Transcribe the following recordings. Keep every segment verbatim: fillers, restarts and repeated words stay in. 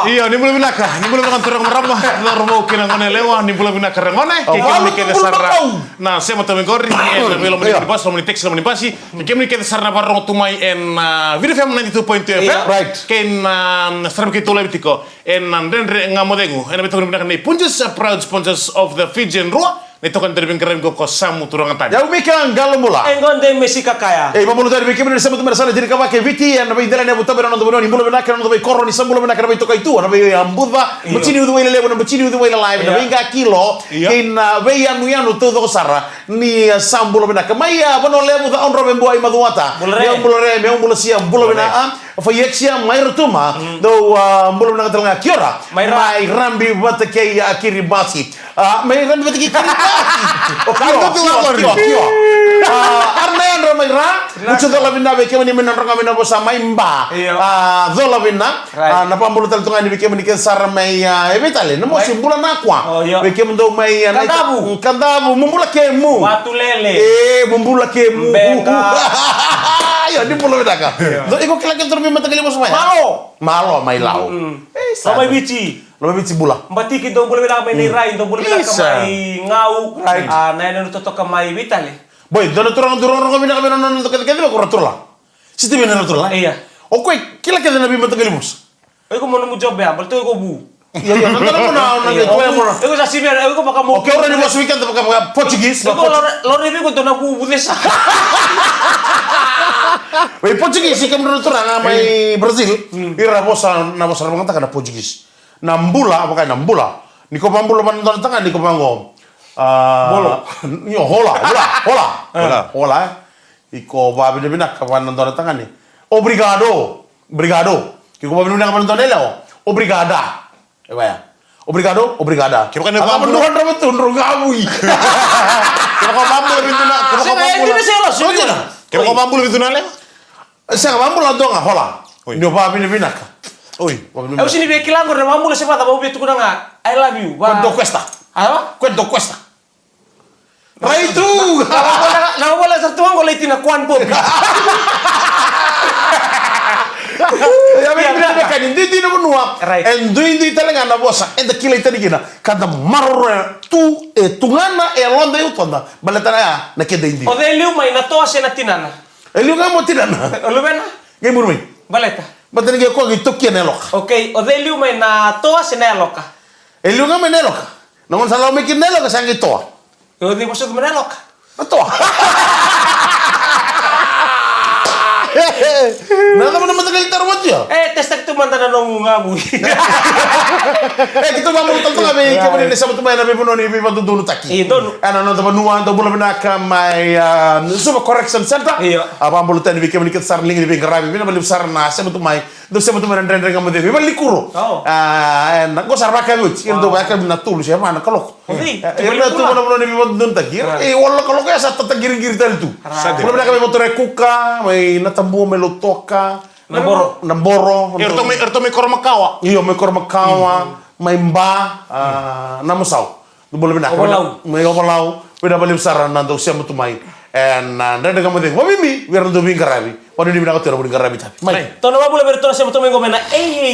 Io, ni bula vinaka, ni bula vinaka turaga marama, cauravou kei na gone yalewa, ni bula vinaka ragone, kei kemuni kece sara na sema tau mai qori, e na veilomani ni basi, lomani taxi, lomani basi, kei kemuni kece sara na vakarorogo tu mai e na Viti F M ninety-two point two F M, right. Kei na sara keitou live tiko e na Dredre Ga Mo Cegu, e na veitokoni vinaka nei Punjas, proud sponsors of the Fijian Drua. Ni toka ni tari veiqaravi qo ko Samu Turaga Tani. Yau Mika Qalobula. E gode me sika kaya. E, vabula tari vei kemuni na sema tu mai na sala tini ka vaka e Viti, e na veidelaniyavu tabu e na noda vanua, ni bula vinaka na noda veikoro, ni sa bula vinaka na veitokaitu, na veiyabuca, io, bati ni uciwai lelevu, na bati ni uciwai lalai, na, io, veiqakilo, io, kei na veiyanuyanu taucoko sara, ni, a, sa bula vinaka. Mai, a, Vanua Levu, Cakaudrove, Bua, i Macuata. Bula re. Meu bula re, meu bula sia, bula vinaka, a, fai exia, mai Rotuma, dou, a, bula vinaka tale ga, kia ora. Mai ra. Mai Rabi vata kei, a, Kiribati. A, mai Rabi vata kei Kiribati. O, kio, kio, kio, kio. A, ara na yadra mai ra. Mutu cola vina vei kemuni mai na droga mai na vosa mai Ba. Io. A, cola vina. Right. A, na vabula tale tu ga ni vei kemuni kece sara mai, a, e vei tale. Na mosi, right, bula na kua. O, io. Vei kemudou mai, a, na Kadavu. Kadavu, mo bula kemu. Vatulele. E, mo bula kemu. Beka. Io, ni bula vinaka. Io. Dou, iko kila kece tu na veimataqali vosa mai. Malo. Malo mai Lau. Mm. E, sa mai Viti. Lomaiviti bula. Batiki dou bula vinaka mai Nairai, dou bula vinaka mai Gau. Right. A, na yanuyanu totoka mai Vitale. Boy, dua na turaga dau rogorogo vinaka vei na nona kece kece vei ko Raturala. Siti vei na Raturala. Ia. O koya kila kece na veimataqali vosa. O iko mo nomu job ya, baleta o iko vu. Ia, ia, na dua na mona, na dua na mona. O iko sa sivia, o iko vaka mo. O ke ora ni vosa vei keda vaka, vaka Portuguese, o iko vaka Portu- lore, lore vei iko dua na vu, vu cesa. Vei Portuguese, kemudou na turaga mai Brazil, ira vosa, na vosa ra vakayagataka na Portuguese. Na bula, vaka na bula. Ni ko vabula vua na dua na tagane, ni ko vaqo. A, bolo. Io, hola, hola, hola. Hola. Hola, e. Iko vavinavinaka vua na dua na tagane. Obrigado. Obrigado. Ke ko vavinavinaka vua na dua na yalewa. Obrigada. E vaya. Obrigado, obrigada. Ke vaka na vabula. Ke vaka vabula vei dua na, ke vaka vabula vei dua na yalewa. Sega, vabula dua ga, hola. Oi. Ni o vavinavinaka. Oi. Vavinavinaka. Au sini via kila qori na vabula se vacava, au via tukuna ga, I love you. Va- Quanto cuesta? A? Quanto cuesta? Rai tu! Na vabula sa tu qo lai tina Kuan Bobi. Ia, vei, vei, vei, vei, ni duidui na vanua. Right. E duidui tale ga na vosa. Eda kilai tani kina. Ka da maroroya tu, e tugana, e yaloda, e utoda. Baleta na ya, na keda i Dui. O cei liu mai, na toa se na tinana? E liu ga mo tinana. O luvena? Qai muri mai. Baleta? Baleta ni qai koya qai tokia na yaloka. Okay, o cei liu mai, na toa se na yaloka? E liu ga mai na yaloka. Na gauna sa lako mai kina na yaloka sa qai toa. O cei vosa tu mai na yaloka? Na toa. Na cava na mataqali taro vatu ya? E, testaki tu mada na nomu gavu. E, keitou vabula tale tu ga vei kemuni na sema tu mai na veivanua ni veivadodonutaki. E, donu. E, na noda vanua, dou bula vinaka mai, a, Suva Correction Centre. Io. A, vabula tani vei kemuni kece sara na liga ni veiqaravi, vinaka vakalevu sara na sema tu mai. Dou sema tu mai na Dredre Ga Mo Cegu. I Valenikuro. O. A, e, na, qo sa ra vakayavi oti. Ira dou vakayavi na tolu se va na kaloko. O cei? E, ira tu na vanua ni veivadodonutaki. A. E, wale na kaloko ya sa tataqiriqiri tale tu. Sa dina. Bula vinaka mai Vature Kuka, mai Natabua, mai Lautoka. Naboro. Naboro. Ira tu mai, ira tu mai Koromakawa. Io, mai Koromakawa. Mm. Mai Ba, a, Namusau. Dou bula vinaka. Ovalau. Mai Ovalau. Vinaka vakalevu sara na dau sema tu mai. E na Dredre Ga Mo Cegu. Vakabibi vei ira na dau veiqaravi. Vakanuinui vinaka tu na veiqaravi tavi. Mai. Right. Tou na vabula vei iratou na sema tu mai qo mai na A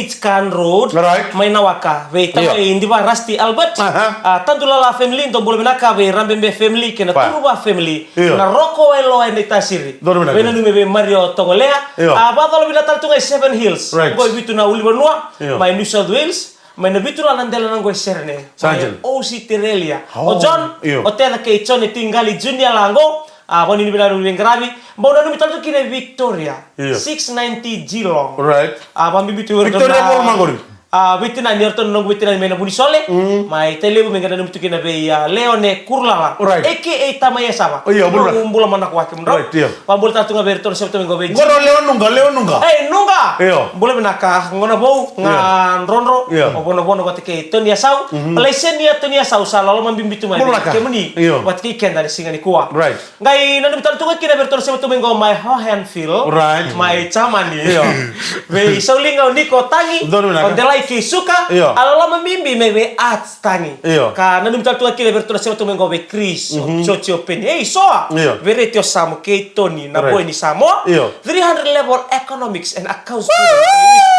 H Khan Road. Right. Mai Nawaka. Vei tamai Diva Rusty Albert. Aha. A, Tadulala family, dou bula vinaka vei Rabebe family kei na Turuva family. Io. Na Roko Wailoa e Naitasiri. Dou bula vinaka. Veinanumi vei Mario Togolea. Io. A, vacola vinaka tale tu ga i Seven Hills. Right. Qo e vitu na ulunivanua. Io. Mai New South Wales. Mai na vitu la na dela na qo e Serene. Sa dina. Mai Ositerelia. O John, io. O Tera kei John e Tigali Junior la qo. A, vakanuinui vinaka na veiqaravi. Bau nanumi tale tu kina e Victoria. Io. Six ninety Geelong. Right. A, vakabibi tu Victoria na Mall ma qori. A, veitinani, o ratou na noqu veitinani mai na Vunisole. Mm. Mai Tailevu me qai nanumi tu kina vei, a, Leone Kurulala. Right. A K A Tamai Yasava. Io, bula. Noqu bula manako wake mudrau. Right, io. Vabula tale tu ga vei iratou na sema tu mai qo vei Jimmy. Qo Leone Nuqa, Leone Nuqa. Ei, Nuqa! Io. Bula vinaka, gona vou, ga drodro, io. O Vonovono vata kei Toni Asau. Mhm. Laisenia Toni Asau sa loloma bibi tu mai vei kemuni. Bula vinaka. Io. Vata kei keda ni siga nikua. Right. Qai nanumi tale tu ga kina vei iratou na sema tu mai qo mai Hohenfels. Right. Mai Germany. Io. Vei Sauliga o Niko Tagi. Donu vinaka. O Delai kei Suka. Io. A loloma bibi mai vei Art Tagi. Io. Ka nanumi tale tu ga kina vei iratou na sema tu mai qo vei Chris, o George, o Penny. Ei, Soa! Io. Vei Reti, o Samu kei Tony, na boy ni Samoa. Io. Three hundred level economics and accounts student.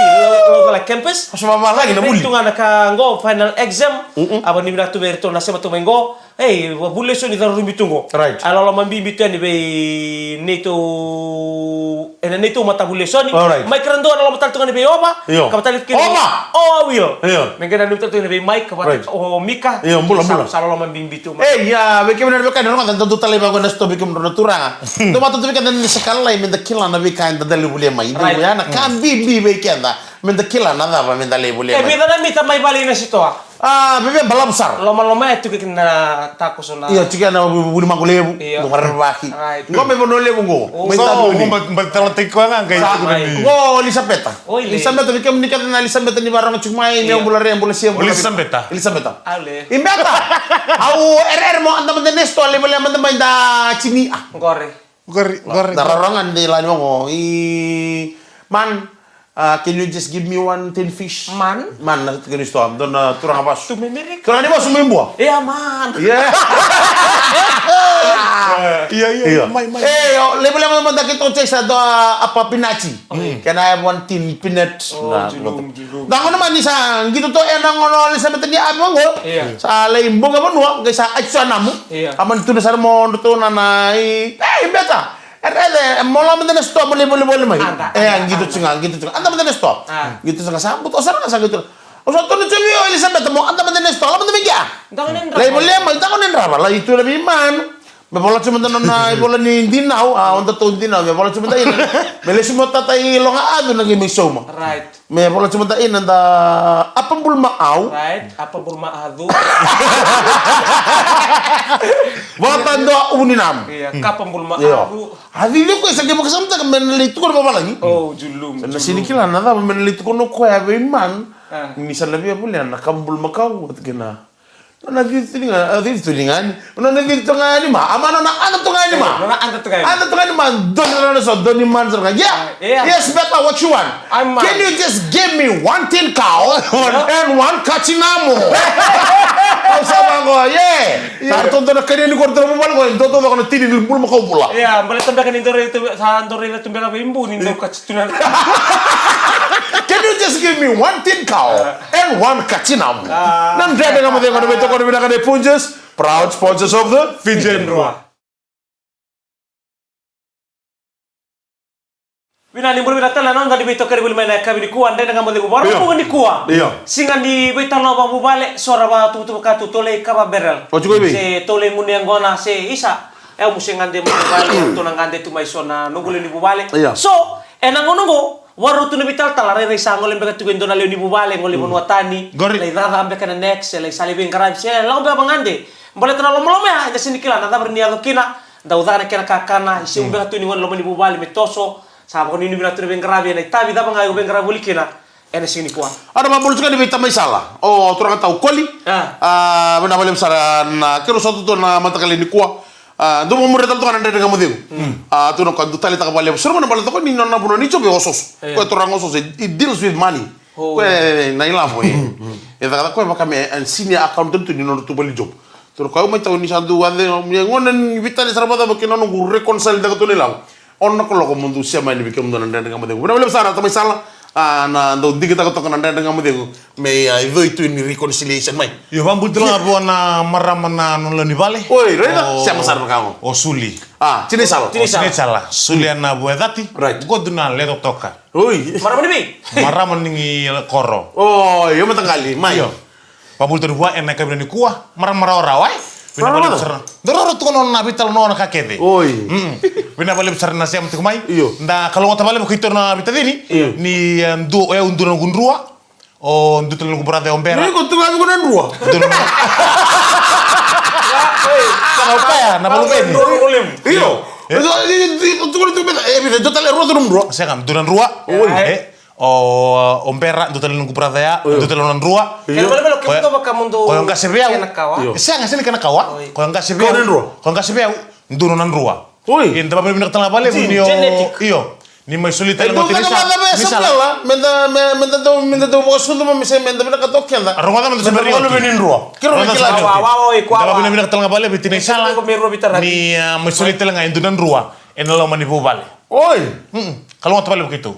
Lo- local campus. Sa vavalagi na vuli. Tu ga na ka qo final exam. Mm-mm. A vakanuinui vinaka tu vei iratou na sema tu mai qo. Ei, vuli lesoni, cauravou tu qo. Right. A loloma bibi tu yani vei neitou, ena neitou matavuli lesoni. All right. Mike Radua, na loloma tale tu ga yani vei Ova. Io. Ka vata tale kina Ova! O Will. Io. Me qai nanumi tale tu yani vei Mike, ka vata Right. o Mika. Io, bula, Sa- bula. Sa loloma bibi tu mai. Ei, ia, vei kemuni na veiwekani, rogoca, da dau talai vaqo ena sitoa vei kemuni na turaga. Dou matata vei keda ni sa ka lalai meda kila na veika eda dau lai volia mai. Right. Io, ya na ka bibi vei keda. Meda kila na cava meda lai volia E, mai. Vica na mita mai vale ina sitoa. A, veve balavu sara. Lomaloma e tu kina na takoso na. Io, tiko na vu- vuli maqo levu. Io. Dou rerevaki. Right. Qo mai Vanua Levu qo. O. Mai So, Taveuni. Qo ba- ba talataki koya ga qai Sa- tiko na Right. ni. Qo Elisabeta. Oi, le. Elisabeta, vei kemuni kece na Elisabeta ni vakarorogo tiko mai, Io. meu bula re, bula sia, bula Elisabeta. Elisabeta. Ale. I beta. Au ere ere mo anda mada next door, lai volia mada mai da tini a. Qori. Qori, qori. Da rorogo ni lani vango. I man, uh, can you just give me one tin fish? Man? Man, na kena store. Dua na turaga vasu. Tu mai Merika. Turaga ni vasu mai Bua. Yeah, man. Yeah. Ia, ia, Ia. Mai, mai. E, o, lai volia mada keitou chase a dua a apa pinati. Can I have one tin peanut? Oh, Na, julum, na, julum. Da gona mani sa qito to e na gona o Elisabeta ni ave qo. Ia. Sa lai boga vanua, qai sa aci so a namu. Ia. A mani tuna sara mo dratou na na i, e, i beta. E, e, e, mo la mada na store, mo lai volivoli mai. Anda, E, anda, qito anda. tiga, qito tiga. Anda mada na store. Ah. Qito tiga, sa buto sara ga sa qito. O sa tuna tiko vei o Elisabeta mo anda mada na store, la mada mai qia. Da gona ni Lai drava. volia mai, da gona ni drava, lai tu na vei man. Me vola tiko mada nona ivola ni dinau, a, o datou dinau, me vola tiko mada ina. Me lesu mo tata i Loga Acu na qai mai sauma. Right. Me vola tiko mada ina da apa bulu ma au. Right. Apa bulu ma acu. Vata dua uni nam. Ia, kapa bulu ma Io. acu. A cici koya sa qai vakasamataka me na lai tukuna vavalagi. Oh, julum, Na julum. sini kila na cava me na lai tukuna koya vei man. Ah. Ni sa na via volia na kapa bulu ma kau, vata kina. Nona cici tu ni ga, a, cici tu ni ga ni. Nona cici tu ga ni ma. A ma nona anda tu ga ni ma. Eh, nona anda tu ga ni ma. Anda tu ga ni ma. Doni rana so, doni man so ga. Yeah. Ah, yeah. Yes, Beta, what you want? I'm, uh, Can you just give me one tin cow Yeah. and one kacinamu? Au sa vaqo, yeah. Yeah. Sa to dona kania ni koro tona vuvale ko, do to vaqo na tini ni bulu ma kau bula. Yeah, baleta beka ni dore tu, sa dore tu beka vei bu ni dau kaci tu na. Can you just give me one tin cow? And one kacinamu. Ah. Na Dredre Ga Mo Cegu, na veitokoni vinaka nei Punjas, proud sponsors of the Fijian Drua. Vinaka ni bula vinaka tale na noda ni veitokoni voli mai na yakavi nikua, Dredre Ga Mo Cegu. Io. Vakarau nikua. Io. Siga ni veitalanoa vakavuvale, so ra vakatuvatuva ka tu, tou lai kava barrel. O tiko i vei? Se tou lai gunu yaqona, se isa. E au mu se gade mai vale, tou na gade tu mai so na noqu lewe ni vuvale. Io. So, ena gauna oqo, vakarau tu na veitalatala, rairai sa gole beka tiko e dua na lewe ni vuvale, gole vanua tani, Qori. lai caca beka na next, se lai sa lai veiqaravi, se lako beka vagade. Baleta na lomaloma ya, eda sega ni kila na cava ni yaco kina, dau ca na kena kakana, iseu beka tu ni gone loma ni vuvale me toso, sa vakanuinui vinaka tu na veiqaravi, ena itavi cava ga o veiqaravi voli kina, ena siga nikua. Au na vakabula tiko ni vei tamai sala. O turaga tau Koli. A. A, vinaka vakalevu sara na keirau sota tu na mataka lailai nikua. A, dou vakamuria tale toka na Dredre Ga Mo Cegu. Mm. A, tu na ka dau taleitaka vakalevu. Sara ga na baleta toka ni nona vanua ni Jope o Ososo. Io. Ko e turaga Ososo, he deals with money. Oh. Ko e na ilavo e. E cakacaka ko e vaka me, e, senior accountant tu ni nona tu vale ni Jope. Tu na ka au mai tau ni sa dau a cei, me gona ni vitali sara vakacava kei na noqu reconcile taka tu na ilavo. Ono na kaloko mo dou sema yani vei kemudou na Dredre Ga Mo Cegu. Vinaka vakalevu sara tamai sala, a, na dau digitaka toka na Dredre Ga Mo Cegu me, a, icoi tu ni reconciliation mai. Io, vakabula tale ga vua na marama na nona lewe ni vale. Oi, raica, O, sema sara na ka qo. o Suli. A, tinai sala. Tinai sala. Tinai sala. Suli ana vua e Cati. Right. Qo dua na lewe totoka. Oi. Marama ni vei? Marama ni koro. Oi, o mataqali, mai. Io. Vakabula tale vua ena yakavi nikua, marama rawarawa, e? Vinaka vakalevu sara. Dou roro tu na nona veitalanoa na ka kece. Oi. Mm. Vinaka vakalevu sara na sema tiko mai. Io. Da kalougata vakalevu keitou na veitacini. Io. Ni, e, dua, o yau dua na noqu drua. O dua tale na noqu brother o Bera. Ni ko tu ga vei ko na drua. Dua na Sa na ukaya, na valubeni. Io. E? Dua, dua, dua, dua, dua, e, dua tale rua tu na drua. Sega, dua na drua. Oi. E, O, o Bera, dua tale noqu brother ya, Oi. dua tale nona drua. Io. Kena ibalebale o Koya- kemudou vaka mudou Koya o qase vei au. kena kawa. Io. Sega, sega ni kena kawa. Oi. Koya o qase vei Kau au. na drua. Koya o qase vei au, dua nona drua. Oi. Io, da vakavinavinaka tale ga vakalevu Gene, ni o, genetic. io. Ni mai soli E tale ga dou oti ni caka sa- mada vei ni sa- Samuela, meda, me, meda dou, meda dou vakasucuma me se, meda vinakata o keda. Rogoca mada Meda Samuela. valume ni drua. Kiro na Rogoca kila. Samuela. Wa, wa, wa, oi, kwa, Da wa. vakavinavinaka tale ga vakalevu vei tinai Sala. Ko me rua vitara. Ni, a, mai soli tale ga e dua na drua. Ena loma ni vuvale. Oi. Mm. Kalougata vakalevu keitou.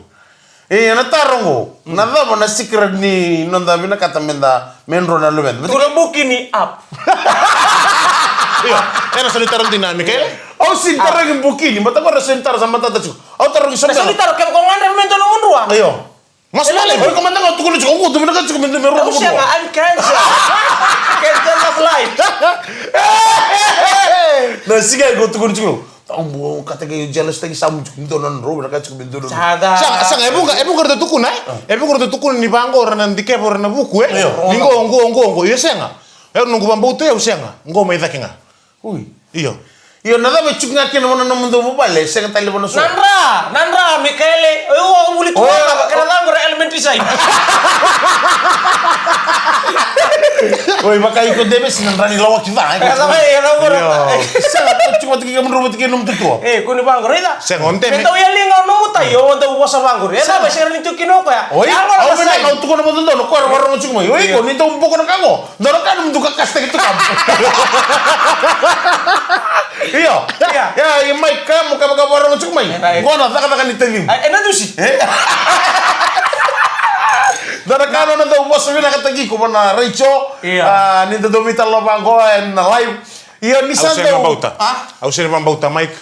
E, na taro qo. Na cava na secret ni noda vinakata me da, me dro na luveda? Tukuna bukini up. Io, ena sa ni taro dina, Mikaele. Au si taro ki bukini, but agora sa ni taro sa matata tiko. Au taro ki sa ni taro kevaka o gadreva me dua na nomu drua. Io. Mas vale, iko mada ga tukuna tiko, o tu vinaka tiko me dua me rua. Au sega, I'm cancer. Cancer of life. Na siga iko tukuna tiko. Au bu kata ke jealous taki sa mu tiko me dua na rua, na ka tiko me dua na rua. Sada. Sega, sega, e vuqa, e vuqa ratou tukuna, e? E vuqa ratou tukuna ni vaqo ra na dikeva ra na vuku, e? Io. Ni qo, qo, qo, qo, io sega. E noqu vabauta, au sega. Qo mai cake ga. Ui. Io. Io, na cava e tiko ga kina vana nomudou vuvale, sega tale vana so. Na dra, na dra, Mikaele, o vuli tu vaka na caqu ra elementary side. Oi, vaka iko Devesi na dra ni lawaki ca, e? Ka cava e lawaki ca. Io. Sega, ko tiko vata kei kemudrou vata kei nomu tutua. E, ko ni vaqo, raica. Sega, o Deve. Me dau yali ga o nomu tai, o dau vosa vaqo. E cava, sega ni tu kina o koya. Oi, au vinaka, au tukuna vata donu, o koya ra varogo tiko mai. Oi, ko ni dau boko na ka qo. Dua na ka nomu duka kasitaki tu kamu. Io. Ia. Ia, i mai kamu ka vaka varogo tiko mai. Qo na cakacaka ni talimu. E, e na dusi. E? Dua na ka nona dau vosa vinakataki iko vana Raico. Ia. A, ni da dau veitalanoa vaqo ena live. Io, ni sa dau. Au sega ni vabauta. A? Au sega ni vabauta, Mike.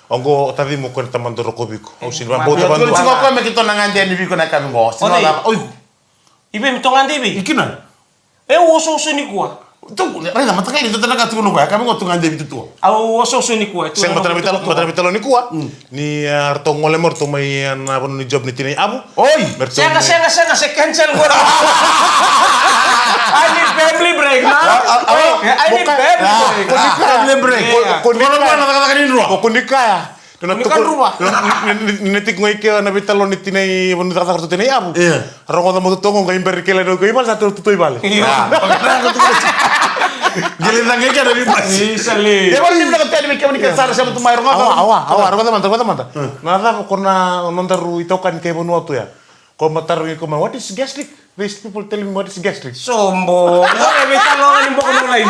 Oqo o tacimu ko na tamada rokovi iko. Au sega ni vabauta. Io, tukuna tiko o koya me keitou na gade yani vei iko na yakavi qo. Sega ni vabauta. Oi. I vei me tou gade i vei? I kina. E, au osooso nikua. Tu, raica, mataqali, tu, tu na ka tukuna o koya, ka me qo tu gade vei tutua. Au osooso nikua. Sega, matana veitalanoa, matana veitalanoa nikua. Ni, a, ratou gole mai, ratou mai, a, na vanua ni job ni tinai Avu. Oi! Sega, sega, sega, se cancel qo. I need family break, man. A, a, a, oi, I need family break. Family break. Ko ni kaya. Ko ni kaya. Ni na tiko, ni, ni, ni na tiko ga i ke na veitalanoa ni tinai, vanua ni cakacaka ratou tinai Avu. Io. Rogoca mo totogo ga i bera ni kele na uka i vale, sa totogo i vale. Io. Qele cake i ke na vibasi. Isa le. Ia, vale ni vinaka tale vei kemuni ke sa ra sema tu mai, rogoca. Awa, awa, awa, rogoca mada, rogoca mada. Na cava ko na nodaru itokani kei vanua tu ya? Ko ma tarogi ko ma, what is gastric? These people telling me what is gastric. Sobo. Ngore me talo ni boko no lai.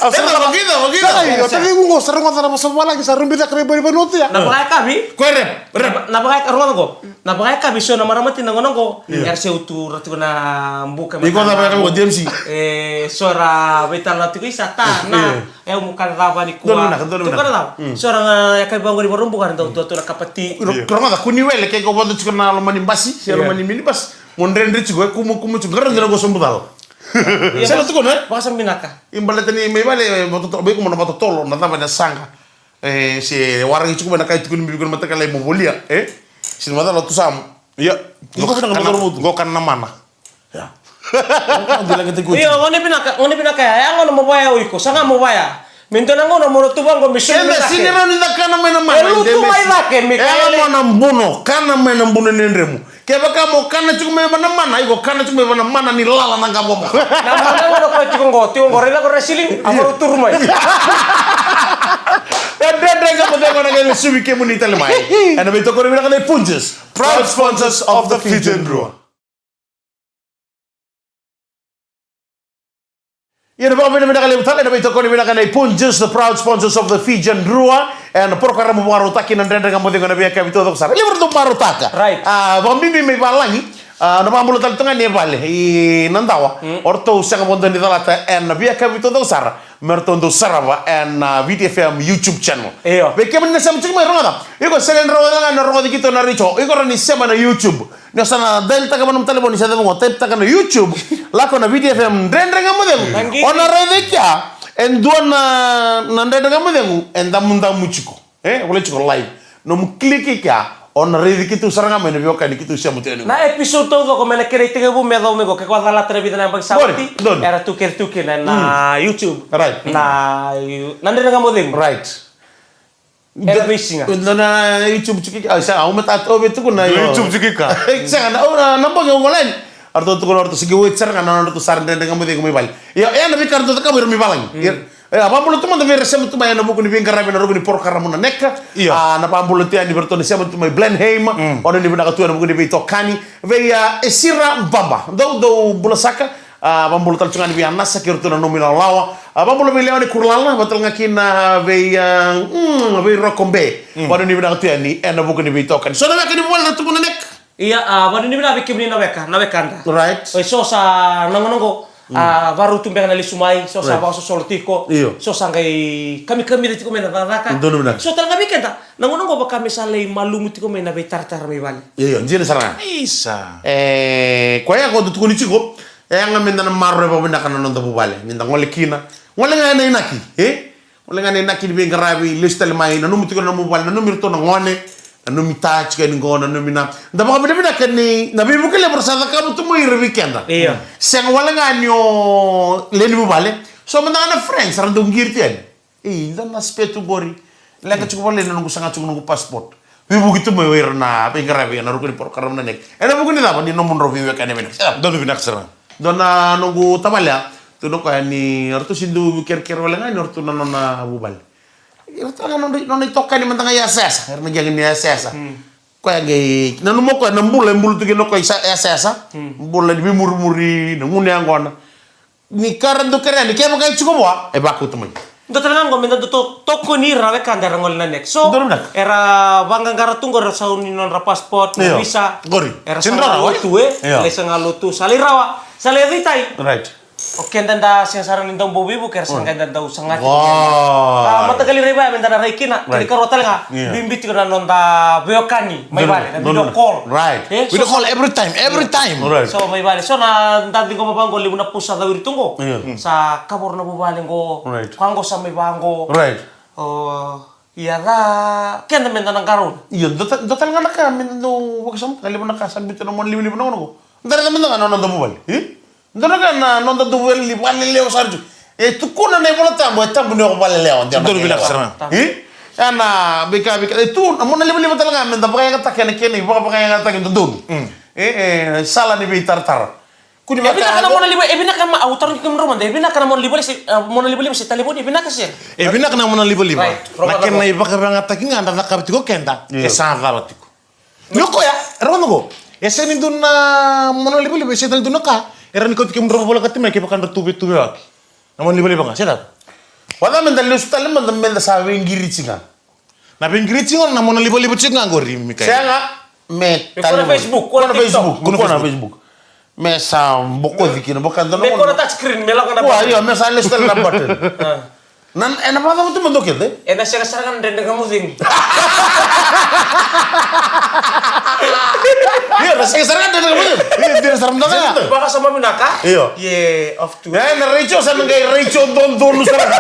Au sa na vakita, vakita. Sa na i, o tavi ngungo, sa rongo na vosa valagi, sa rumbi caka me bori vanua tu ya. Na vakayakavi? Ko e rep, rep. Na, na vakayaka, rongo qo. Na vakayakavi so na marama tina gona qo. Era se utu ra tiko na buka. Iko na vakayakavi ko D M C. E, so ra veitala tiko i sa ta, na. E, au mo kana cava nikua. Donu vinaka, donu vinaka. Tukana cava. So ra ga yakavi vaqo ni Vakaraubuka ra dau tu na kapati. Rogoca, ko ni wele ke ko vodo tiko na loma ni basi, se loma ni minibus. Mo dredre tiko, e kumu, kumu tiko, qara dina ko sobu cala. Sega tiko, ne? Vakasama vinaka. I baleta ni mai vale, e, vatotolo, bai ko mo na vatotolo, na cava na saqa. E, se waraki tiko mai na kai tiko ni bibi ko na mataqali mo volia, e? Se ni macala tu samu. Ia. Iko kana na mana. Ia. Io, gone vinaka, gone vinaka ya, ya gona mo vaya o iko, sa ga mo vaya. Me dua na gauna mo na tu vaqo me soli me cake. Eda sini rau ni da kana mai na mana. E lutu mai cake, Mikaele. Ela mo na buno, kana mai na buno ni dremu. Kevaka mo kana tiko mai vana mana, iko kana tiko mai vana mana ni lala na gavo mo. Na mana gona ko tiko qo, tiko qo, raica ko wrestling, a mo turu mai. E dredre ga mo cego na qai lesuvi kemuni tale mai. Ena veitokoni vinaka na i Punjas, proud sponsors of the Fijian Drua. Ia na vakavinavinaka levu tale, na veitokoni vinaka na i Punjas, the proud sponsors of the Fijian Drua, ena porokaramu vakarautaki na Dredre Ga Mo Cegu ena veiyakavi taucoko sara. Levu ratou marautaka. Right. A, vakabibi mai valagi, a, na vakabula tale tu ga ni e vale, i Nadawa. Mm. O ratou sega vodo ni calata ena veiyakavi taucoko sara. Me ratou dau sarava ena, a, V T F M YouTube channel. Io. Vei kemuni na sema tiko mai rogoca. Iko sega ni rogoca ga na rogoci keitou na retio. Iko rawa ni sema na YouTube. Ni o sa na dial taka vua na nomu talevoni, sa cava qo, type taka na YouTube, lako na V T F M Dredre Ga Mo Cegu. O na raica i kea e dua na, na Dredre Ga Mo Cegu e damudamu tiko. E, volai tiko live. Nomu click i kea, o na raici keitou sara ga mai na veiwekani keitou sema tu yani. Na episode taucoko mai na kena itekivu me yacova mai qo, ke ko a calata na vica na yabaki sa oti, era tu kece tu kina na YouTube. Right. Na, na Dredre Ga Mo Cegu. Right. Era veisiga. Na, na YouTube tiko, a, sa, au me ta, au me tukuna, io. YouTube tiko ka. Sega, na, au, na, na bogi au gole yani. Eratou tukuna, eratou sega ni wait sara ga na nodratou sa Dredre Ga Mo Cegu mai vale. Ia, e, na veika eratou cakava ira mai valagi. Mm. Ia, e, a, vakabula tu mada vei ira sema tu mai ena vuku ni veiqaravi ena ruku ni porokaramu na Neka. Ia. A, na vakabula tu yani vei iratou na sema tu mai Blenheim. Mm. O ni vinaka tu ena vuku ni veitokani. Vei, a, Esira Baba. Dou, dou bula saka. A, vabula tale tu ga yani vei Anasa kei ratou na nomu ilawalawa. A, vabula vei Leoni Kurulala, vata tale ga kina vei, a, mm, vei Roko Be. Mm. Vanuinui vinaka tu yani ena vuku ni veitokani. So na weka ni vuvale na tubu na nek. Ia, a, vanuinui vinaka vei kemuni na weka, na wekada. Right. Oi, so sa na gauna oqo, a, varau tu beka na lesu mai, so sa vakasosolo tiko. Io. So sa qai kamikamica tiko mai na cakacaka. Donu vinaka. So tale ga vei keda, na gauna oqo vaka me sa lai malumu tiko mai na veitaratara mai vale. Io, io, dina sara ga. Isa. E, koya ko da tukuni tiko, e yaga meda na maroroya vakavinaka na noda vuvale. Ni da gole kina. Gole ga ena inaki, e? Gole ga ena inaki ni veiqaravi, lesu tale mai, nanumi tiko na nomu vale, nanumi iratou na gone, nanumi ta tiko yani qo, nanumi na. Da vakavinavinaka ni, na veivuke levu ra sa cakava tu mai ira vei keda. Io. Sega wale ga ni o lewe ni vuvale. So mada ga na friends, ra dau qiri tu yani. Ei, dua na spare tu qori. Leqa tiko vale na noqu saga tiko noqu passport. Veivuke tu mai o ira na veiqaravi ena ruku ni porokaramu na nek. Ena vuku ni cava ni nomudrau veiwekani vinaka. Sa donu vinaka sara. Dua na noqu tavale a. Tu na koya ni ratou si dau kerekere wale ga ni ratou na nona vuvale. Ratou na nona, nona itokani mada ga yasayasa. Era na qai ni yasayasa. Koya qai nanuma koya na bula e bula tu kina koya yasayasa. Bula ni veimurimuri, na gunu yaqona. Ni ka ra dau kerea, ni kevaka e tiko vua, e vakauta mai. Dua tale ga qo, meda dau to-, tokoni ira na wekada era gole na nek. So, era vaqaqara tu qori, era sau ni nodra passport, na visa. Qori. Era sa ga lotu, e? Io. Lai sa ga lotu, sa lai rawa, sa lai ceitai. Right. O keda da sega sara ni dau bau veivuke, era sa qai da dau saga tiko. Wow. A, mataqali rai vaya meda na rai kina, kena ikarua tale ga, bibi tiko na noda veiwekani. Mai vale, na video call. Right. E, video call every time, every time. Right. So, mai vale. So, na da ciqoma vaqo, levu na pusa cau iri tu qo. Sa kavoro na vuvale qo. Right. Koya qo sa mai vaqo. Right. O, ia ca, keda meda na qarauna. Io, dua ta-, dua tale ga na ka, meda dau vakasama, na levu na ka sa biuta na mona livaliva na gauna qo. Da raica meda ga na noda vuvale. E? Dua na ka na noda dau vale ni valelewa sara tu. E tukuna na iVola Tabu, e tabu ni o valelewa. Donu vinaka sara. E? Ia na veika, veika. E tu, na mona livaliva tale ga, meda vakayagataka ena kena ivakavakayagataki dodonu. E, e, sala ni veitaratara. Kuni vaka. E vinaka na mona livaliva, e vinaka ma, au tarogi kemudrau mada, e vinaka na mona livaliva se, e, mona livaliva se talevoni, e vinaka se? E vinaka na mona livaliva. Right. Na kena ivakavakayagataki ga da cakava tiko keda, e sa cava tiko. Ni o koya, e rawa na qo. E sega ni dua na mona livaliva, e sega ni dua na ka. E rawa ni kauti kemudrau volekati mai kevaka dra tuvatuva waki. Na mona livaliva ga, sega. Vaka meda lesu tale mada meda sa veiqiriti ga. Na veiqiriti ga na mona livaliva tiko ga qori, Mikaela. Sega, me tale. Ko na Facebook, ko na Facebook, ko na Facebook. Me sa bokoci kina, boka dona. Me ko na touch screen, me lako na button. Io, me sa lesu tale na button. Na, ena vakacava tu mada o kece? Ena sega sara ga na dredre ga mo cegu. Io, na sega sara ga na dredre ga mo cegu. Io, dina sara mada ga. Vakasama vinaka. Io. Ye, off to. E, na retio, sa na qai retio dodonu sara.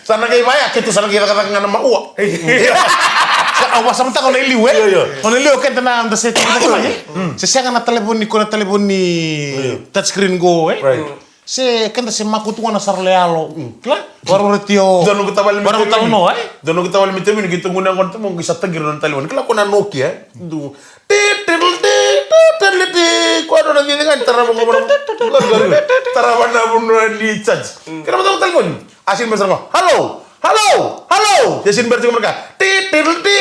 Sa na qai vaya, keitou sa na qai cakacaka ga na maua. Sa, au vakasamataka o na i liu, e? Io, io. O na i liu, keda na da se, se sega na talevoni, ko na talevoni touch screen qo, e? Right. Se keda se makutu gona sara lo yalo. Kila? Varau retio. Dua noqu tavale me tevini. Varau tau no, e? Dua noqu tavale me tevini, keitou gunu yaqona tu mo qai sa taqiri na talevoni. Kila ko na Nokia, e? Du. Ti, ti, ti, ti, ti, ti, ti. Ko na cici ga ni tarava qo. Tarava na vanua ni charge. Kena mata ko talevoni. A sini bera sara qo. Hello! Hello! Hello! Ia sini bera tiko mada ga. Ti, ti, ti.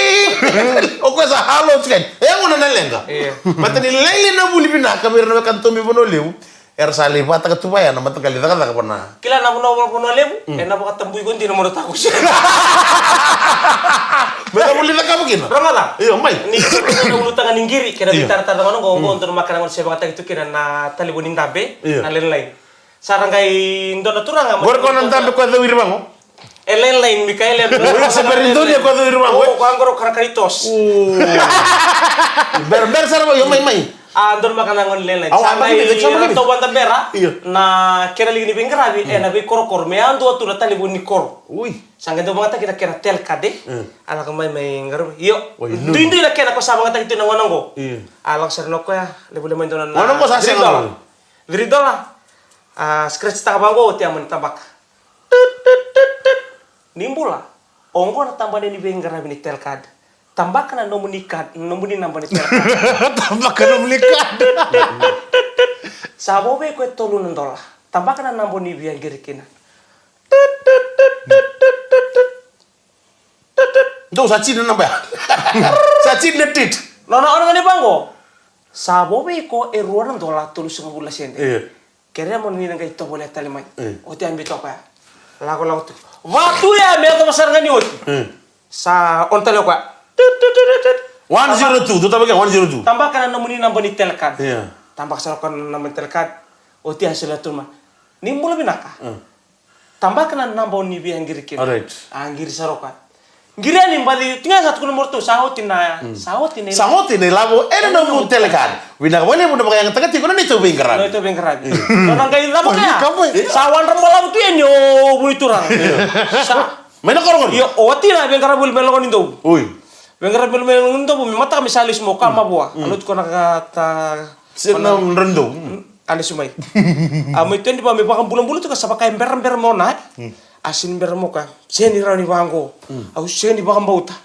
O koya sa hello tiko yani. E gona na leqa. Io. Baleta ni lailai na vuli vinaka vei ira na wekada tomi Vanua Levu. Era sa lai vakataka tu vaya na mataqali cakacaka vana. Kila na vanua, Vanua Levu, ena vakatabui ko dina mo na takusi. Me na vuli cakava kina. Rogoca. Io, mai. Ni na ulutaga ni qiri, kena veitaratara na gauna qo, qo donu maka na gauna se vakayagataki tu kina na talevoni dabe, na landline. Sa ra qai dua na turaga. Qori ko na dabe ko cau iri vaqo. E landline, Mikaela. O, se bera ni dua ni ko cau iri vaqo, e? O, ko qori karakari tos. Bera, bera sara, io, mai, mai. A, donu maka na gauna ni landline. Sa qai tau vada bera na kena liga ni veiqaravi ena veikorokoro. Me yadua tu na talevoni ni koro. Ui. Sa qai dau vakayagataki na kena tel card, e? A lako mai, mai qaravi. Io. Duidui na kena ko sa vakayagataki tu na gauna qo. Io. A lako sara na koya, levu, levu mai dua na. Gauna qo sa sega. Three dollar. A, scratch taka vaqo, oti a mani tabaka. Tut, tut, tut, tut. Ni bula. Oqo na tabana ni veiqaravi ni tel card. Tabaka na nomuni card, nomuni naba ni tel card. Tabaka nomuni card. Sa vo vei koya e tolu na dola. Tabaka na naba ni via qiri kina. Tut, tut, tut. Dou sa tini na naba ya. Sa tini na tit. Nona, nona, nona vaqo. Sa vo vei iko e rua na dola tolusagavulu na sede. Io. Kerea mo ni na qai tovolea tale mai. Io. Oti a biuta o koya. Lakolako tu. Va tu ya me yacova sara ga ni oti. Io. Sa on tale o koya. Tut, tut, tut, tut, tut. One zero two, tu tabaka one zero two. Tabaka na nomuni naba ni telecard. Io. Tabaka sara o koya na naba ni telecard. Oti a solia tu mai. Ni bula vinaka. Io. Tabaka na naba o ni via qiri kina. Alright. A qiri sara o koya. Qiri yani, baci tu ga, sa tukuna mai o ratou, sa oti na, sa oti na, sa oti na ilavo ena nomu telecard. Vinaka vakalevu na vakayagataka tiko na neitou veiqaravi. Na neitou veiqaravi. Io. Nona qai cava kaya. Sa wadra balavu tu yani o vunituraga. Io. Sa mai na korokori. Io, o watina e veiqaravi voli mai logoni dou. Oi. Veiqaravi voli mai logoni dou, me mataka me sa lesu mai o koya mavoa. A lotu ko na ka ta. Se na drani dou. A lesu mai. A mai teni va me vakabulabula tu ka sa vaka e berabera mo na. A seni bera mo ka. Seni rawa ni vaqo. Au seni vakabauta.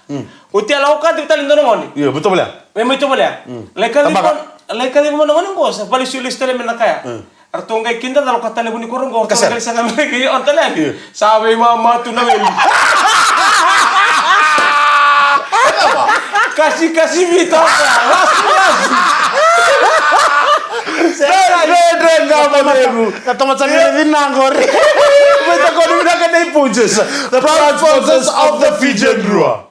Oti a lako ka tiko tale dua na gone. Io, mai tovolea. Me mai tovolea. Lai kaciva, lai kaciva mo na gone qo sa vale sio lesu tale me na kaya. Ratou qai kida calo ka tale vuni koro qo. Ratou qai saga me qai on tale. Io. Sa veimama tu na weli. Kasi kasi vita. Kasi kasi. Dredre ga mo cegu. Na tamata ni vina qori. Mai takoni vinaka nei Punjas. The proud sponsors of the Fijian Drua.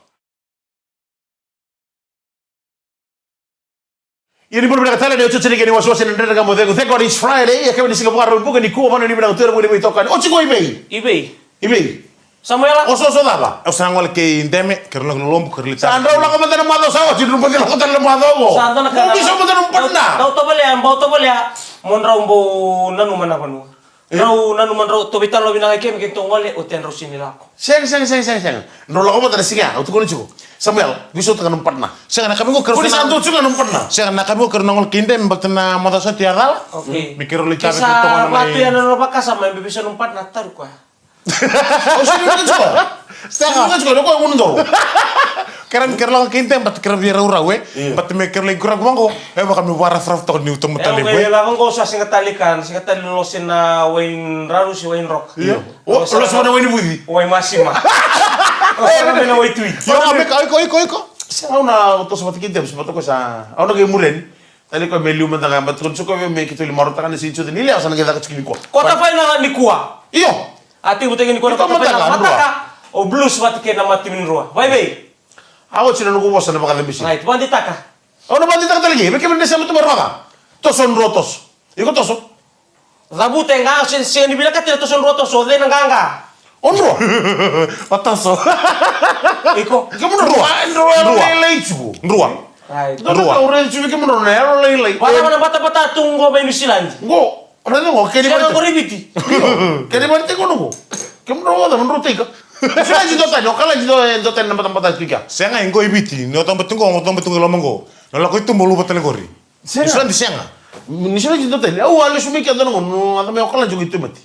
Ia ni bula vinaka tale, ni otioti ni kena iwasewase na Dredre Ga Mo Cegu. Thank God it's Friday. Ia kevaka ni siga Vakaraubuka nikua, vanua ni vinaka tu ena vuku ni veitokani. Oti ko i vei? I vei? I vei? Samuela? Oso, oso cava? Au sa gole kei Deme, kei Roloki Lolobu, kei Roli Tasi. Sa drau lako mada na macawa sa oti, drau baci lako tale na macawa qo. Sa dua na ka na. Dau tovolea, bau tovolea. Mo drau bau nanuma na vanua. Drau nanuma, drau tou veitalanoa vinaka kei me keitou gole, oti a drau sini lako. Sega, sega, sega, sega, sega. Drau lako mada na siga, au tukuna tiko. Samuel, qai sautaka nomu partner. Sega, na kamiqo keirau sa dau tiko nomu partner. Sega, na kamiqo keirau na gole kei Deme, baleta na macawa sa oti a cala. Okay. Me keirau lai tave keitou gona mai. Sa vatu ya na nona vakasama, me visa nomu partner, tauri koya. Au sini vaka tiko. Sega. Sini vaka tiko, na koya gunu doro. Keirau, keirau lako kei Deme, baleta keirau via raurau, e. Io. Baleta me keirau lai quraqu vaqo, e vaka me vakarafarafara toka niu tomo tale. Io, e lako qo sa sega tale ka, sega tale lose na wainiraru se wainiroka. Io. O, lose na wainivuci. Wai masima. Lose na waitui. Io, me ka, iko, iko, iko. Sega, au na toso vata kei Deme, se vata ko sa, au na qai muri yani. Tale koya me liu mada ga, baleta tukuna tiko vei me keitou lai marautaka na sini tiko ni lewa sa na qai caka tiko nikua. Kota fainala nikua. Io. A teivutaki nikua na kota fainala mataka. O Blues vata kei na matimi ni Drua. Vaivei? A oti na noqu vosa na vakacabisi. Right, vakadeitaka. Au na vakadeitaka tale kei, me kemuni na sema tu mai Rua. Toso Drua, toso. Iko toso. Cavuta e ga, se, se ni vinakati na toso Drua, toso, o cei na qaqa? O Drua. O toso. Iko. Kemudrua. Drua. Drua. Drua. Ai. Drua. Drua. Drua. Drua. Drua. Drua. Drua. Vaka na batabata tu qo mai New Zealand. Qo. Raica qo, kena ibalebale. Sega qori Viti. Io. Kena ibalebale qo noqu. Kemudrua qo, drua tiko. New Zealand dua tani, o Okaladi dua, dua tani na batabata tu kea. Sega, qo i Viti. Ni o tabati qo, o tabati qo i loma qo. Na lako i tuba o luva tale qori. Sega. Ni sega, ni sega. Ni sega ni dua tani. Au a lesu mai kea dua na gauna, au yaco mai Okaladi qo i Taumate.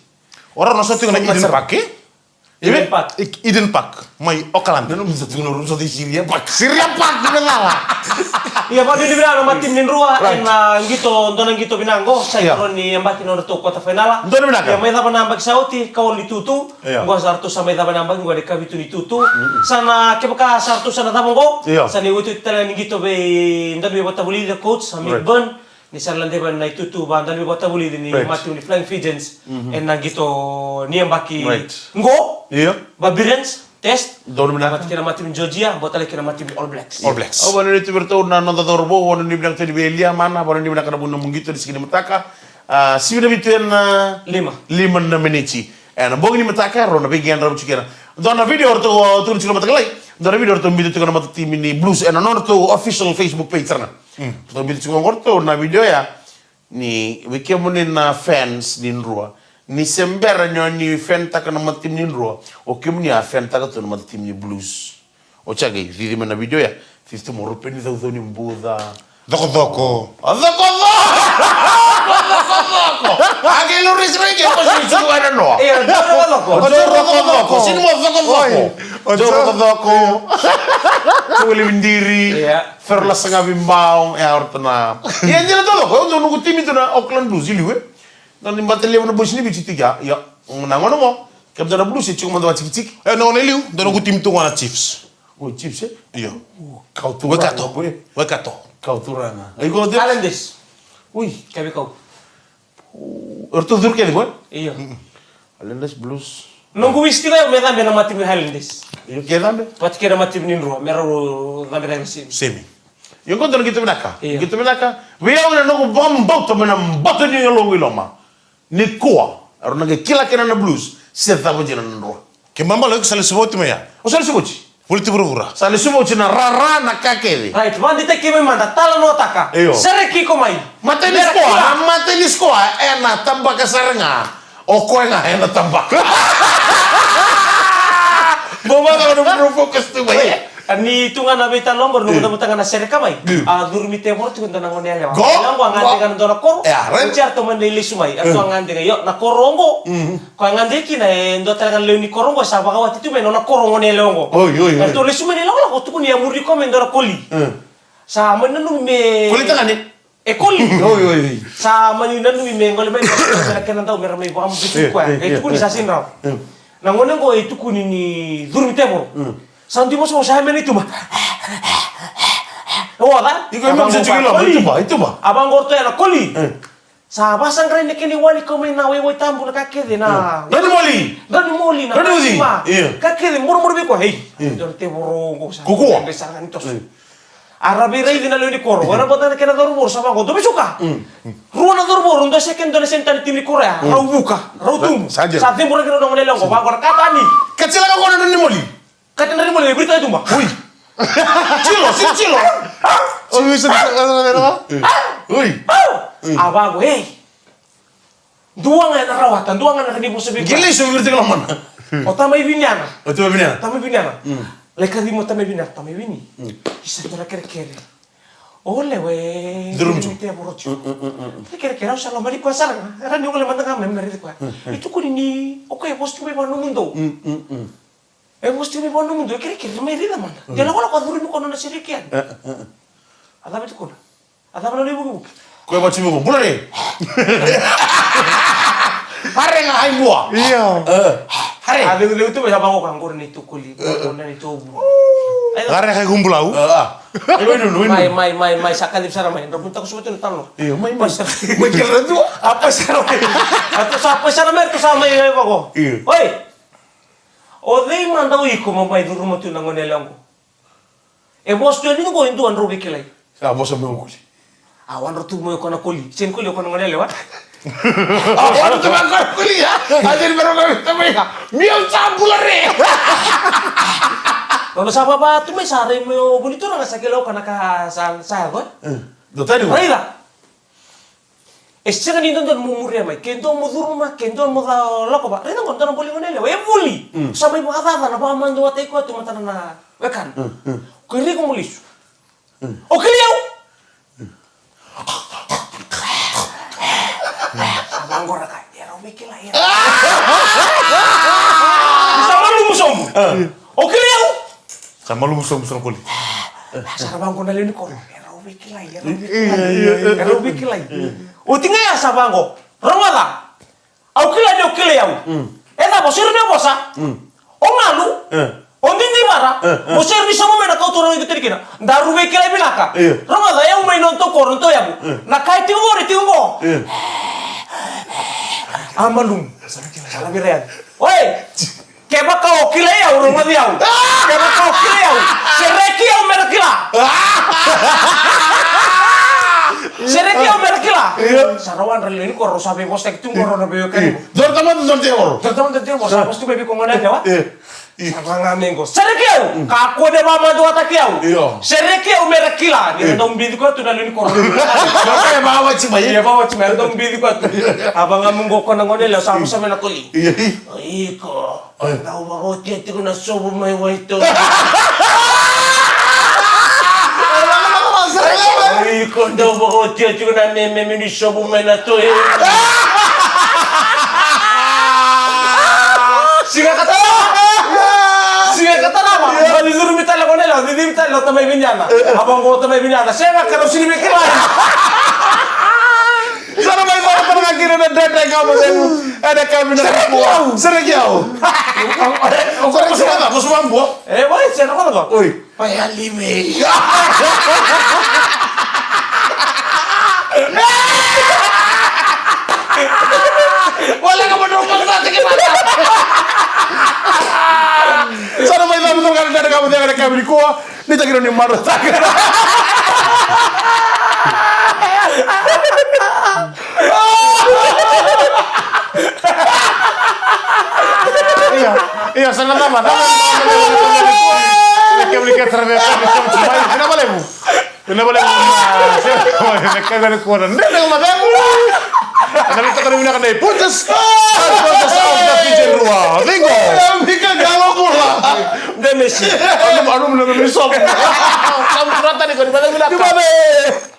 O rau na sota tiko na Eden Park, e? Eden Park. Eden Park. Mai Okaladi. Na nomu sota tiko na nomu sota i Syria Park. Syria Park, na cala. Ia, vakanuinui vinaka na matimi ni Drua, right, ena qito, dua na qito vinaka qo, sa i koya ni yabaki na nodratou quarter final. Dua na vinaka. Ia, mai cava na yabaki sa oti, ka ono ni tutu. Io. Qo sa ratou sa mai cava na yabaki qo, na ikavitu ni tutu. Mm-mm. Sa na, kevaka sa ratou sa na cava qo, io, sa na iotioti tale ga ni qito vei dauniveivakatavulici, coach, sa Mick, right, Byrne, ni sa na ladeva na itutu vadauniveivakatavulici ni, right, matimi ni Flying Fijians, mhm, ena qito ni yabaki, right, qo. Io. Barbarians, Test. Donu vinaka. Vata kei na matimi ni Georgia, bau tale kei na matimi ni All Blacks. All Blacks. Au vanuinui tu vei iratou na noda cauravou, au vanuinui vinaka tu yani vei Liamana, vanuinui vinaka na vu ni nomu qito ni siga ni mataka. A, sivi na vitu ena lima. Lima na miniti. Ena bogi ni mataka, rau na veiqedravi tiko kina. Dua na video o ratou, au tukuna tiko na mataka lailai. Dua na video o ratou biuta tiko na matatimi ni Blues ena nodratou official Facebook page, sara ga. Mm. Ratou biuta tiko qo o ratou na video ya. Ni vei kemuni na fans ni Drua, ni se bera ni o ni fan taka na matatimi ni Drua, o kemuni a fan taka tu na matatimi ni Blues. O cake, cici mai na video ya, cici tu mo rupe ni caucau ni buca. Cokocoko. A, cokocoko! Cokocoko! A kei lo risi rei ke ko si suku ana noa. Io, cokocoko. O cokocoko. Sini mo cokocoko. Oi, o cokocoko. Cokocoko. Cokocoko. Io. Fero lasa ga vei bau, e a orta na. Ia, dina totoko, au dau noqu timi tu na Auckland Blues, i liu, e. Na ni bata levu na boys ni Viti tiko ya, ia. Na gauna qo, kemudou na Blues, e tiko mada vakatikitiki. E, na gauna i liu, dau noqu timi tu ga na Chiefs. O Chiefs, e? Io. Kau tu Waikato. Waikato. Kau turaga. Ai, kau turaga. Islanders. Ui. Kevin Kau. O ratou curu kece qo? Io. Mm. Highlanders, Blues. Noqu wish tiko ya me cabe na matimu ni Highlanders. Io, ke cabe? Vata kei na matimu ni Drua, me rau cabe na semi. Semi. Io, qo dua na qito vinaka. Io. Qito vinaka. Vei au na noqu vakabauta mai na bata ni yaloqu i loma. Nikua, rau na qai kila kina na Blues, se cava dina na Drua. Ke mamala iko sa lesu vauci mai ya. O sa lesu vauci? Voliti vuravura. Sa lesu vauci na rara na ka kece. Right, vakadeitaki keimami mada, talanoataka. Io. Sereki iko mai. Matai ni sikoa, na matai ni sikoa, ena tabaka sara ga. O koya ga ena tabaka. Mo vaka na bro focus tu mai. Oi, a ni tu ga na veitalanoa qori, noqu cavuta ga na sereka mai. Mm. A curumi tevoro tiko dua na gone yalewa. Qo? Yalewa qo a gade ga na dua na koro. Yeah, right. Oti a ratou mani lesu mai. A ratou a gade ga, io, na koro qo. Mm. Koya gade kina e dua tale ga na lewe ni koro qo, sa vakawati tu mai na nona koro gone yalewa qo. Oi, oi, oi. Ratou lesu mai na ilakolako, tukuni a muri koya mai dua na koli. Mm. Sa mani nanumi me... Koli tagane? E koli. Oi, oi, oi. Sa mani nanumi me gole mai, me na kena dau, me ra mai vakamuduki koya. E, e, e tukuni sa sini rawa. Mm. Na gone qo e tukuni ni curumi tevoro. Mm. Sa dui vosavosa, sa yamena i tuba. E oca. Iko e mami sa tiko i loma, i tuba, i tuba. A vaqo ratou ya na koli. Mm. Sa vasaqarai na kena iwali, kau mai na waiwai tabu, na ka kece na. Mm. Drau ni moli. Drau ni moli, na ka kece. Io. Ka kece, moramora vei koya, ei. Mm. Dua na tevoro qo sa. Kukua. Sa ga ni toso. Mm. A ra veiraici na lewe ni koro, era vata na kena cauravou, sa vaqo, dou vesuka. Mm. Rua na cauravou, dua second, dua na center ni timi ni koro ya, mm, rau vuka, rau tubu. Sa, sa dina. Sa ceburaki rau na gone yalewa qo, vaqo na ka tani. Ka tila ka qo na drau ni moli. Ka tila drau ni moli, e virita e tuba. Ui. Tilo, sini tilo. Ui, sini tilo. Ui. A vaqo, ei. Dua ga ena rawata, dua ga na ka ni vosa vei koya. Qai lesu, viri tiko lomana. O tamai Viniana. O tamai Viniana. Tamai Viniana. Mm. Lai kacivi mo tamai Viniana, tamai Vini. Mm. Isa, dua na kerekere. O lewe. Curumi tevoro tiko. Mm, mm, mm, mm. Dua na kerekere, au sa lomani koya sara ga. Era ni gole mada ga mai me raici koya. Mm, mm. E tukuni ni o koya e vosa tiko mai vakanomudou. Mm, mm, mm. E vosa tiko mai vakanomudou, e kerekere, mai raica mada. Mm. Dua na lakolako a curumi koya nona sereki yani. E, e, e. A cava e tukuna? A cava na nona ivukevuke? Koya vaka tiko qo, bula re. Hare ga ai bua. Io. E. Hare. A ceuceu tu mai sa vaqo ka qori neitou koli, qori neitou vu. Hare ga ai kubulau. E, a. E, wai nunu, wai nunu. Mai, mai, mai, mai, sa kacivi sara mai. Drau vunitaka sara tu na talo. Io, mai, mai. Mai kele tu. A pasi sara mai. A tu sa pasi sara mai, tu sa mai, mai vaqo. Io. Oi. O cei mada o iko mo mai curuma tu na gone yalewa qo? E vosa tu yani qo e dua, drau veikilai. Sa vosa mai o koli. A wadrau tu mai o koya na koli. Sega ni koli o koya na gone yalewa. A wadrau tu mai o koya na koli ya. A sega ni mai o koya na koli ya. Meu sa bula re. Nona sa vava tu mai sa rai mai o vunituraga sa kila o koya na ka sa, sa yaco. Mm. Dua tani qo. Raica. E sega ni dodonu mo muria mai, ke dua mo curuma, ke dua mo ca lakova. Raica qo, dua na boli gone yalewa, e vuli. Mm. Sa mai vakacaca na vakamaduataki koya tu matana na wekana. Mm, mm. Ko iko mo lesu. Mm. O kilai au. Mm. Sa vaqora ka, e rau veikilai, e rau. Sa malumu sobu. Ah. O kilai au. Sa malumu sobu, sa na koli. Sa ra vaqo na lewe ni koro. E rau veikilai, e rau veikilai. Io, io, io. E rau veikilai. Oti ga ya sa vaqo. Rogoca. Au kila ni o kilai au. Mm. E cava, o sega ni vosa? Mm. O galu. E. O didivara. E, e. O sega ni sauma mai na kautura o iko tiko kina. Daru veikilai vinaka. Io. Rogoca, e au mai na nodatou koro, nodatou yavu. E. Na ka e tiko qori, tiko qo. Io. A malumu. Sa na vira yani. Oi! Kevaka o kilai au, rogoci au. Kevaka o kilai au, sereki au me ra kila. Sereki au me ra kila. Io. Sa rau wadra lewe ni koro, sa veivosaki tu qo na veiwekani. Io. Dua na tamata, dua na tevoro. Dua na tamata, dua na tevoro. Sa vosa tu mai vei koya gone yalewa. Io. Io. Sa vaga mai qo. Sereki au. Mm. Kakua ni vakamaduataki au. Io. Sereki au me ra kila. Ni ra dau bici koya tu na lewe ni koro. Io. Sa kaya vakawati mai. Io, vakawati mai. Ra dau bici koya tu. A vaga mai qo koya na gone yalewa, sa vosa mai na koli. Io. O iko. Oi. Dau vakaotia tiko na sovu mai Waitoi. O iko dau vakaotia tiko na mememe ni sovu mai na toi. Siga ka tarava. Siga ka tarava. Ia. Mani curumi tale o koya na yalewa, cicivi tale o tamai Viniana. A vaqo o tamai Viniana. Sega, ka rau sini veikilai. Sa na mai vaka tale ga kina na dredre ka mo segu. Ena ka vinaka. Sereki au. Sereki au. Sereki au. Sereki au. Sereki au. Sereki au. E, wai, sereki au. Oi. Pai alivei. Sa na mai cava toka na dana ka mo cega na ka vili kua. Ni takira ni mara taka. Ia, ia, sa na cava, cava. Ia, kemuni kece ra via kau ni sema tu mai, vinaka vakalevu. Vinaka vakalevu na sema, vinaka vakalevu na kua na dredre na cegu. Ena veitokoni vinaka nei Punjas. Punjas of the Fijian Rua. Vingo. Ia, Mika Galo Bula. Dennis. Anu, anu, anu, anu, sobu. Sa muturata ni koni, vinaka, vinaka. Vinaka.